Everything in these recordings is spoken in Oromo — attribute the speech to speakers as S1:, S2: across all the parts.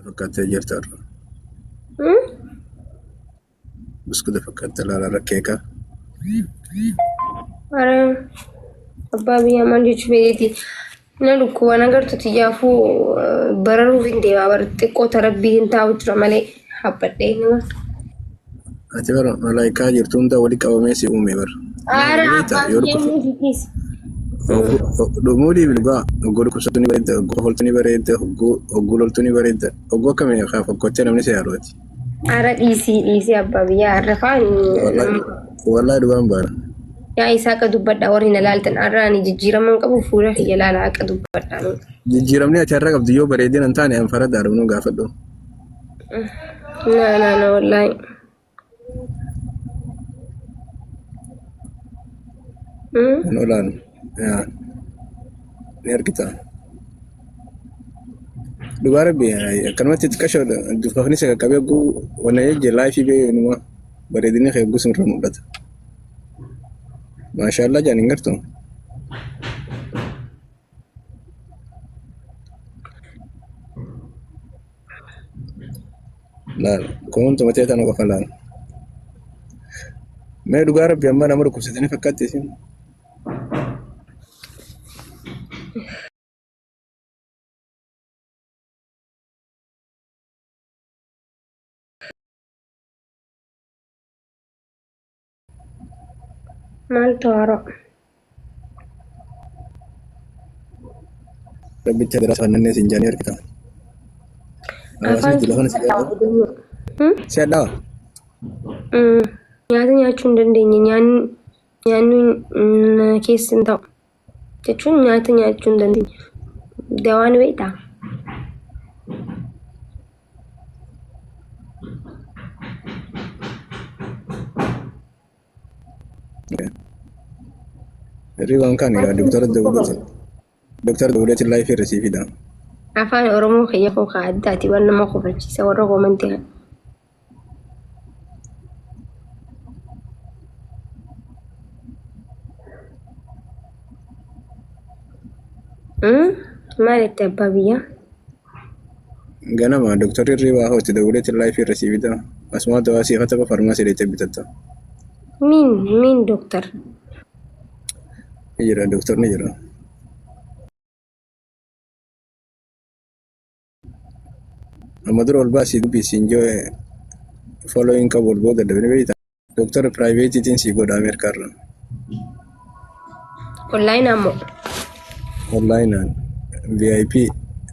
S1: Fakkaattee jirta har'a. Buskuta fakkaattee ilaalaa rakkeeka.
S2: Ara abbaa biyyaa maal jechuu fedheeti. Na dhukkuba na gartu tiyyaafuu bararuuf hin deemaa bara xiqqoo tarabbii hin taa'u jira malee habbadhee nama.
S1: Ati bara malaayikaa jirtu hunda wali qabamee si uume bara.
S2: Ara abbaa biyyaa muuziqiis.
S1: Dhumuu dhiibi dhugaa. Hogguu dhukkubsattu ni bareedda, hogguu holtu ni bareedda, hogguu loltu ni bareedda. Hogguu akkamii kaa fokkottee namni si yaaluuti.
S2: Ara dhiisii dhiisii abbaa biyyaa har'a faan.
S1: Wallaahi dhugaan baana.
S2: Yaa isaa akka dubbadha warri na laaltan har'a ani jijjiirama hin qabu fuula kiyya laala akka dubbadha.
S1: Jijjiiramni ati har'a qabdu yoo bareedina hin taane an farada arabnuu gaafadhu.
S2: Na na na wallaahi.
S1: Kan olaanu. Yaa. Ni argita. Dhugaa rabbi akkanumatti xiqqasho dufafni isa qaqqabee hogguu wanna jejje laayifii bee numa bareedinni kee hogguu sinirra mul'ata. Maashaallah jaan hin gartuu. Laal kunuuntu matee tana qofa laal. Mee dhugaa rabbi amma nama dhukkubsatanii fakkaatti isin.
S2: Maaltu haaroo?
S1: Rabbicha biraa fannannee siin jaanii argita.
S2: Afaan
S1: Hawaasni lafa si
S2: kiyya
S1: Si hadhaawa?
S2: Nyaata nyaachuu hin dandeenye. Nyaanni nyaanni na keessa hin ta'u. Jechuun nyaata nyaachuu hin dandeenye. Dawaa ni beektaa?
S1: Hirribaan kan egaa Doktara Dawudeetiin. Doktara Dawudeetiin laayifii irra sii fida.
S2: Afaan Oromoo kiyya koo kaa addaati waan nama kofalchiisa warra koomantii kana. Maal itti abbaa biyyaa?
S1: Ganama doktorri hirribaa hoo itti Dawudeetiin laayifii irra sii fida. Asuma dawaa sii kataba farmaasii deettee bitatta.
S2: Miin miin doktar.
S1: Ni jira doktorni jira. Amma dura ol baasii dubbisiin joo following qabu ol booda dabni beekta. Doktora piraayiveetiitiin sii godha Ameerikaa irra.
S2: Online ammoo.
S1: Onlaayinaan VIP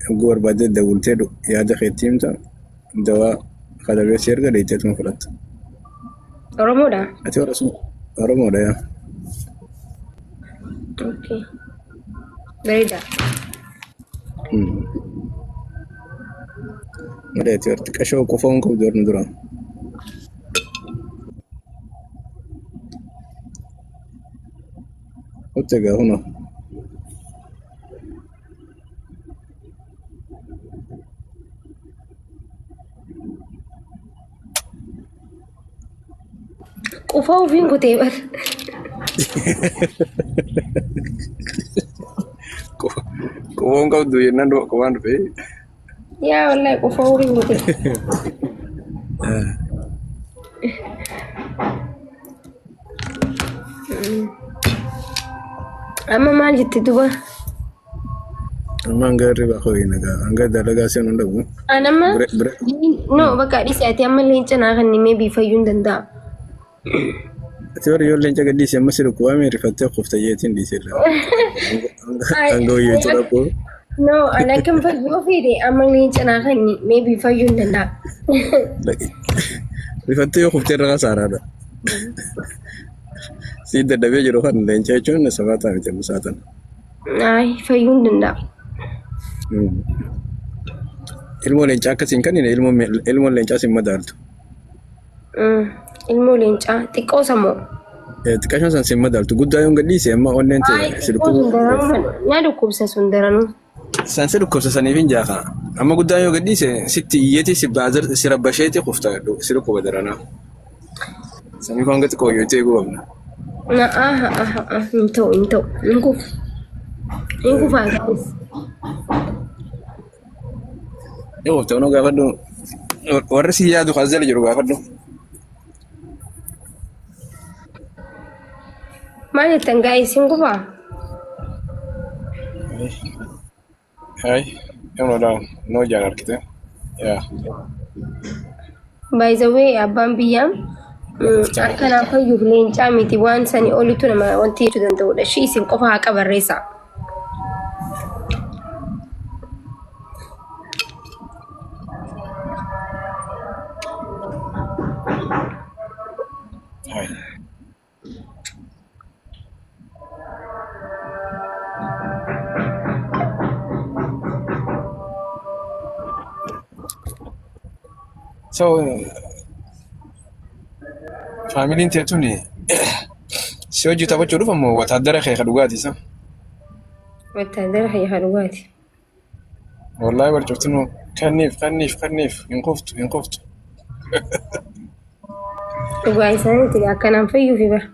S1: hogguu barbaadde dawwaltee yaada keetti himta dawaa katabee si erga deetteetuma fudhatta.
S2: Oromoodha.
S1: Ati warra sun Oromoodha yaa.
S2: Okay. Bareeda.
S1: Malee ati warri xiqqashoo qofa hin qabdu warri dura. Otte egaa kunoo.
S2: Qufa ofiin kutee bar.
S1: Qufa hin qabdu jennaan qofaan dhufee.
S2: Yaa wallahi qufa ofiin kutee. Amma maal jette duba?
S1: Amma hanga hirribaa koo hin egaa hanga dalagaa seenu hin dhabu.
S2: An amma
S1: Bire bire
S2: no bakka dhisi ati amma leenca naa kan maybe fayyuu hin danda'a.
S1: Ati warri yoo leenca gadhiise amma si dhukkubaa rifattee kufta jeetiin dhiiseera. Hanga hojjetu dhaqu.
S2: No, an akkam fayyuu fedhe amma leenca naa kan maybe fayyuu hin danda'a.
S1: Rifattee yoo kuftee irra kasaaraadha. Si dadhabee jiru kan leenca jechuun sabaataa miti musaatan.
S2: Ay, fayyuu hin danda'a.
S1: Ilmoo leencaa akkasiin kan ilmoo leencaa sin madaaltu.
S2: Ilmoo leencaa xiqqoo samoo.
S1: Xiqqashoon san sin madaaltu guddaa yoon gadhiise amma onneen
S2: Ay,
S1: si
S2: xiqqoo sun
S1: dhukkubu.
S2: daranuu na dhukkubsa sun daranuu.
S1: San si dhukkubsa saniif hin jaaka. Amma guddaa yoo gadhiise sitti iyyeeti si baazar si rabbasheeti kufta si dhukkuba daranaa. Saniif hanga xiqqoo yoo eeguu qabna.
S2: Na aha aha aha hin ta'u hin ta'u hin kufu. Hin kufaa gaa'is.
S1: Yoo qofta onoo gaafadhu. Warri si yaadu kan jala jiru gaafadhu.
S2: Maal jettan guys, hin kufaa?
S1: Hai, yoo down, no jaan argite. Yaa.
S2: By the way, abbaan biyyaa akka naaf fayyuuf leencaa miti, waan sanii olitu nama wanti jechuu danda'udha. Ishii isin qofa haqa barreessaa.
S1: Hai. So, faamiliin tee tuni si hojii taphachuu dhufa moo wataadara kee ka dhugaati isa?
S2: Wattaadara hayya dhugaati.
S1: Wallahi barcuftinuu kanniif kanniif kanniif hin kuftu hin kuftu.
S2: Dhugaa isaaniiti akkanaan fayyuufi bara.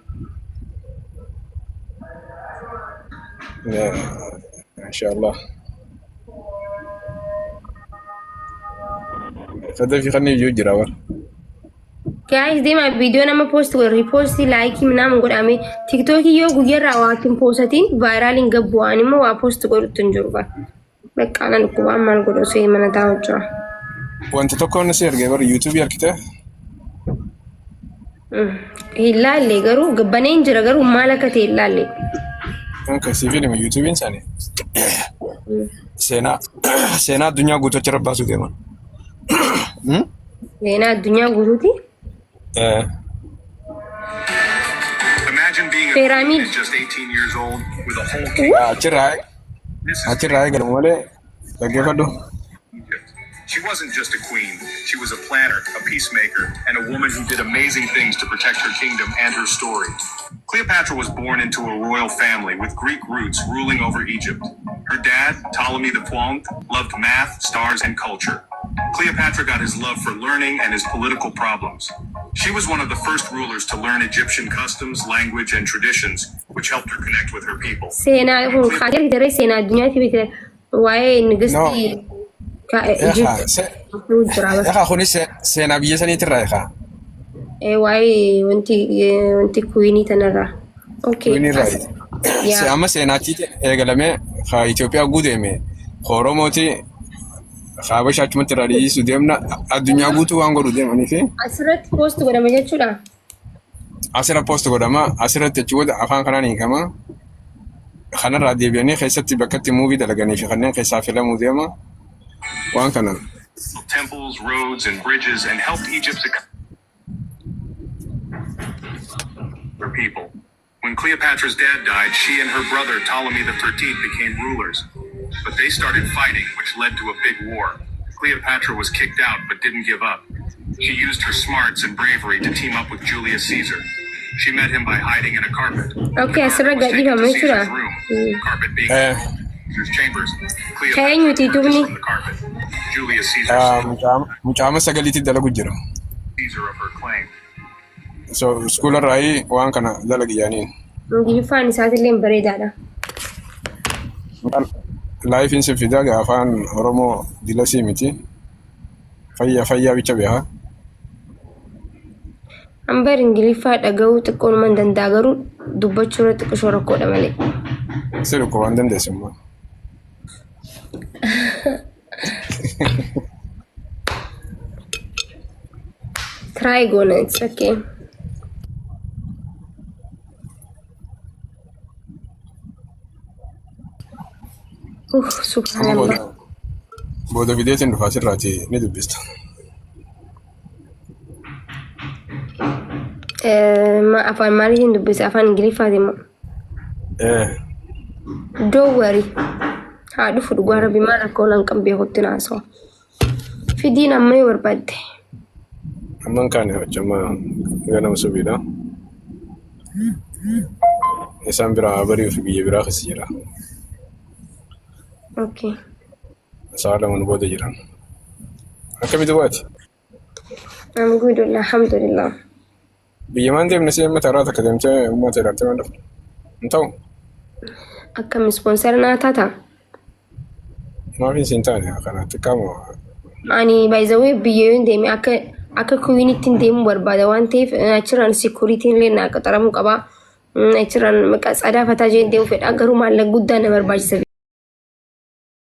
S1: Masha Allah. Sadafii kanniif jiru jira bara.
S2: Guys, deemaa viidiyoo nama post godhe repost, like ምናምን godhame. Tiktookii yoo guyyaarraa waa hin poosatiin viral iin gabbu'aan immoo waa post godhutti hin jiru bara. Bakka ana dhukkubaan maal godhu osoo mana taa'u jira.
S1: Wanta tokko inni si ergee bara yuutuubii argite.
S2: Hin laalle, garuu gabbaneen jira, garuu maal akka ta'e hin laalle.
S1: Akka siif hidhama yuutuubiin isaanii. Seenaa addunyaa guutuu achirra baasuu deeman.
S2: Seenaa addunyaa guutuuti.
S3: Imagine being a
S2: Pyramid.
S3: queen at just 18 years old with a whole kingdom. This is
S1: Achirraa eegalu malee dhaggeeffadhu.
S3: Egypt. She wasn't just a queen. She was a planner, a peacemaker, and a woman who did amazing things to protect her kingdom and her story. Cleopatra was born into a royal family with Greek roots ruling over Egypt. Her dad, Ptolemy XII, loved math, stars, and culture. Cleopatra got his love for learning and his political problems. She was one of the first rulers to learn Egyptian customs, language, and traditions, which helped her connect with her people.
S2: Seenaa kun kaatee daree seenaa addunyaatti beekte waa'ee nigistii
S1: Eegaa
S2: jira.
S1: Eegaa kunis seenaa biyya saniitirraa eegaa.
S2: Waa'ee wanti queen ii tanarraa. Okay.
S1: Queen irraa.
S2: Yaa.
S1: Amma seenaachi eegalamee haa Itoophiyaa guuteeme Oromooti Habashaa achumatti irraa dhiyeessuu deemna, addunyaa guutuu waan godhu deemanii fi
S2: Asirratti post godhama jechuudha.
S1: Asirra post godhama, asirratti achi booda afaan kanaan hiikama, kanarraa deebi'anii keessatti bakkatti movie dalaganii fi kanneen keessaa filamuu deema waan kana.
S3: Temples, roads, and bridges, and helped Egypt's her people. When Cleopatra's dad died, she and her brother Ptolemy XIII became rulers. But they started fighting, which led to a big war. Cleopatra was kicked out but didn't give up. She used her smarts and bravery to team up with Julius Caesar. She met him by hiding in a carpet.
S2: Okay,
S3: The
S2: asirra
S3: carpet was taken to
S2: gadhiifama jechuudha.
S3: Caesar's room. Carpet being Caesar's chambers. Cleopatra
S2: Eenyuti
S3: emerges
S2: dubni?
S3: from the carpet. Julius Caesar
S1: Mucaama sagaliitti dalagu jira.
S3: Caesar of her claim.
S1: So iskuularraayii waan kana dalagi yaaniin.
S2: Ingiliffaan isaatillee bareedaadha.
S1: Live iin si fidaa afaan Oromoo dilasii miti. Fayyaa fayyaa bicha beekaa.
S2: Hambar Ingiliffaa dhaga'uu xiqqoonuma hin danda'a, garuu dubbachuu irratti xiqqoo rakkoodha malee.
S1: Si dhukkuba waan dandeessu immoo.
S2: Try goona, it's okay.
S1: Amma
S2: Subhanallah.
S1: booda fideetiin dhufa, asirraati ni dubbista.
S2: Afaan maaliitiin dubbisa? Afaan Ingiliffaatiin moo?
S1: Eh.
S2: Don't worry. Haa dhufu, dhugaa rabbi maal rakkoo nan kan beekutti naasawa. Fidiin amma yoo barbaadde.
S1: Amman kaane hojjama ganama subiidha. Isaan biraa bari'uu fi biyya biraa keessa jira.
S2: Okay.
S1: Sa'a 2 nu booda jira. Akkamitti bu'aati?
S2: I'm good, alhamdulillah.
S1: Biyya maan deemne si amma taraa takka deemtee uummata ilaaltee waan dhufne. Hin ta'u.
S2: Akkam, sponsor naa taata?
S1: Maaf hin taane kana xiqqaa moo?
S2: Ani by the way biyya yoon deeme akka queenitti hin deemuu barbaada waan ta'eef, achirraan securityn illee naa qaxaramuu qaba. Achirraan maqaa tsadaa fataa jeen deemuu fedha, garuu maallaqa guddaa na barbaachisa.